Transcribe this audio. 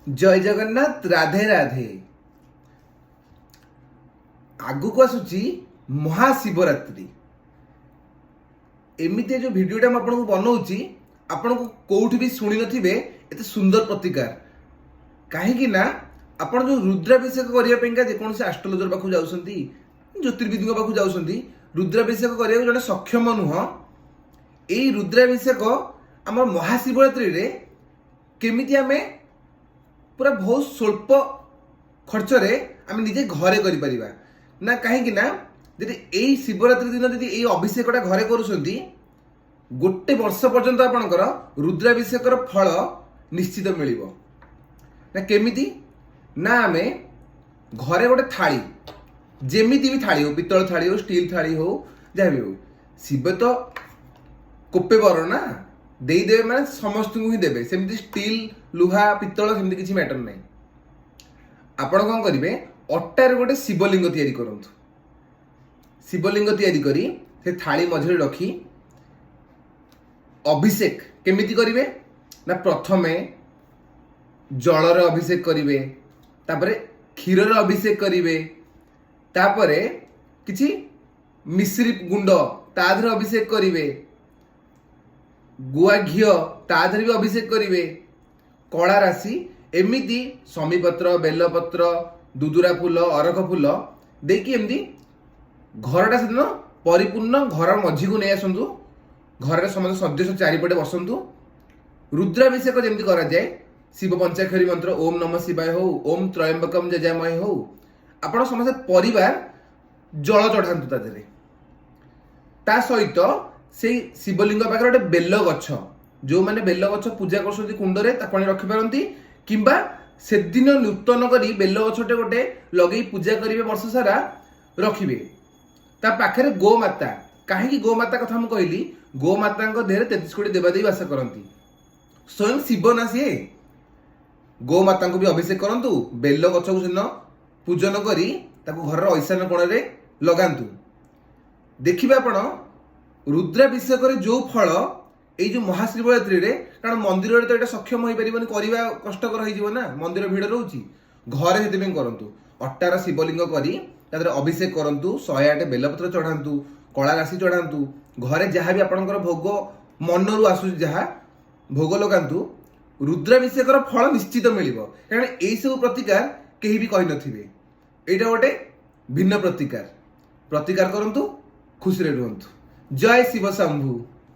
ଜୟ ଜଗନ୍ନାଥ, ରାଧେ ରାଧେ। ଆଗକୁ ଆସୁଛି ମହାଶିବରାତ୍ରି। ଏମିତି ଯୋଉ ଭିଡ଼ିଓଟା ମୁଁ ଆପଣଙ୍କୁ ବନଉଛି, ଆପଣଙ୍କୁ କୋଉଠି ବି ଶୁଣି ନଥିବେ ଏତେ ସୁନ୍ଦର ପ୍ରତିକାର। କାହିଁକି ନା ଆପଣ ଯୋଉ ରୁଦ୍ରାଭିଷେକ କରିବା ପାଇଁକା ଯେକୌଣସି ଆଷ୍ଟ୍ରୋଲୋଜର ପାଖକୁ ଯାଉଛନ୍ତି, ଜ୍ୟୋତିର୍ବିଦଙ୍କ ପାଖକୁ ଯାଉଛନ୍ତି, ରୁଦ୍ରାଭିଷେକ କରିବାକୁ ଜଣେ ସକ୍ଷମ ନୁହଁ। ଏଇ ରୁଦ୍ରାଭିଷେକ ଆମର ମହାଶିବରାତ୍ରିରେ କେମିତି ଆମେ ପୁରା ବହୁତ ସ୍ୱଳ୍ପ ଖର୍ଚ୍ଚରେ ଆମେ ନିଜେ ଘରେ କରିପାରିବା ନା। କାହିଁକି ନା ଯଦି ଏଇ ଶିବରାତ୍ରି ଦିନ ଯଦି ଏଇ ଅଭିଷେକଟା ଘରେ କରୁଛନ୍ତି, ଗୋଟେ ବର୍ଷ ପର୍ଯ୍ୟନ୍ତ ଆପଣଙ୍କର ରୁଦ୍ରାଭିଷେକର ଫଳ ନିଶ୍ଚିତ ମିଳିବ। ନା କେମିତି ନା ଆମେ ଘରେ ଗୋଟେ ଥାଳି, ଯେମିତି ବି ଥାଳି ହଉ, ପିତ୍ତଳ ଥାଳି ହଉ, ଷ୍ଟିଲ୍ ଥାଳି ହଉ, ଯାହା ବି ହଉ, ଶିବ ତ କୋପେ ବର ନା, ଦେଇଦେବେ ମାନେ ସମସ୍ତଙ୍କୁ ହିଁ ଦେବେ। ସେମିତି ଷ୍ଟିଲ୍, ଲୁହା, ପିତ୍ତଳ ସେମିତି କିଛି ମ୍ୟାଟର ନାହିଁ। ଆପଣ କ'ଣ କରିବେ? ଅଟାରେ ଗୋଟେ ଶିବଲିଙ୍ଗ ତିଆରି କରନ୍ତୁ। ଶିବଲିଙ୍ଗ ତିଆରି କରି ସେ ଥାଳି ମଝିରେ ରଖି ଅଭିଷେକ କେମିତି କରିବେ ନା ପ୍ରଥମେ ଜଳରେ ଅଭିଷେକ କରିବେ, ତାପରେ କ୍ଷୀରରେ ଅଭିଷେକ କରିବେ, ତାପରେ କିଛି ମିଶ୍ରି ଗୁଣ୍ଡ ତା ଦେହରେ ଅଭିଷେକ କରିବେ, ଗୁଆ ଘିଅ ତା ଦେହରେ ବି ଅଭିଷେକ କରିବେ, କଳା ରାଶି, ଏମିତି ଶମୀପତ୍ର, ବେଲପତ୍ର, ଦୁଦୁରା ଫୁଲ, ଅରଖ ଫୁଲ ଦେଇକି ଏମିତି ଘରଟା ସେଦିନ ପରିପୂର୍ଣ୍ଣ ଘର ମଝିକୁ ନେଇ ଆସନ୍ତୁ। ଘରରେ ସମସ୍ତ ସଦସ୍ୟ ଚାରିପଟେ ବସନ୍ତୁ। ରୁଦ୍ରାଭିଷେକ ଯେମିତି କରାଯାଏ, ଶିବ ପଞ୍ଚାକ୍ଷରୀ ମନ୍ତ୍ର ଓମ୍ ନମ ଶିବାୟ ହଉ, ଓମ୍ ତ୍ରୟମ୍ବକମ ଯଜାମହେ ହଉ, ଆପଣ ସମସ୍ତେ ପରିବାର ଜଳ ଚଢ଼ାନ୍ତୁ ତା ଦେହରେ। ତା ସହିତ ସେଇ ଶିବଲିଙ୍ଗ ପାଖରେ ଗୋଟେ ବେଲ ଗଛ, ଯୋଉମାନେ ବେଲ ଗଛ ପୂଜା କରୁଛନ୍ତି କୁଣ୍ଡରେ, ତାକୁ ଆଣି ରଖିପାରନ୍ତି, କିମ୍ବା ସେଦିନ ନୂତନ କରି ବେଲ ଗଛଟେ ଗୋଟେ ଲଗେଇ ପୂଜା କରିବେ, ବର୍ଷ ସାରା ରଖିବେ। ତା ପାଖରେ ଗୋମାତା। କାହିଁକି ଗୋମାତା କଥା ମୁଁ କହିଲି? ଗୋମାତାଙ୍କ ଦେହରେ 33 କୋଟି ଦେବାଦେବୀ ବାସ କରନ୍ତି। ସ୍ୱୟଂ ଶିବ ନା ସିଏ। ଗୋମାତାଙ୍କୁ ବି ଅଭିଷେକ କରନ୍ତୁ। ବେଲ ଗଛକୁ ସେଦିନ ପୂଜନ କରି ତାକୁ ଘରର ଐଶାନ୍ୟ କୋଣରେ ଲଗାନ୍ତୁ। ଦେଖିବେ ଆପଣ ରୁଦ୍ରାଭିଷେକରେ ଯୋଉ ଫଳ, ଏଇ ଯୋଉ ମହାଶିବରାତ୍ରିରେ, କାରଣ ମନ୍ଦିରରେ ତ ଏଇଟା ସକ୍ଷମ ହେଇପାରିବନି, କରିବା କଷ୍ଟକର ହେଇଯିବ ନା, ମନ୍ଦିର ଭିଡ଼ ରହୁଛି। ଘରେ ସେଥିପାଇଁ କରନ୍ତୁ। ଅଟାର ଶିବଲିଙ୍ଗ କରି ତା ଦେହରେ ଅଭିଷେକ କରନ୍ତୁ, 108 ବେଲପତ୍ର ଚଢ଼ାନ୍ତୁ, କଳା ରାଶି ଚଢ଼ାନ୍ତୁ, ଘରେ ଯାହା ବି ଆପଣଙ୍କର ଭୋଗ ମନରୁ ଆସୁଛି ଯାହା ଭୋଗ ଲଗାନ୍ତୁ। ରୁଦ୍ରାଭିଷେକର ଫଳ ନିଶ୍ଚିତ ମିଳିବ, କାରଣ ଏଇସବୁ ପ୍ରତିକାର କେହି ବି କହିନଥିବେ। ଏଇଟା ଗୋଟେ ଭିନ୍ନ ପ୍ରତିକାର। ପ୍ରତିକାର କରନ୍ତୁ, ଖୁସିରେ ରୁହନ୍ତୁ। ଜୟ ଶିବ ଶମ୍ଭୁ।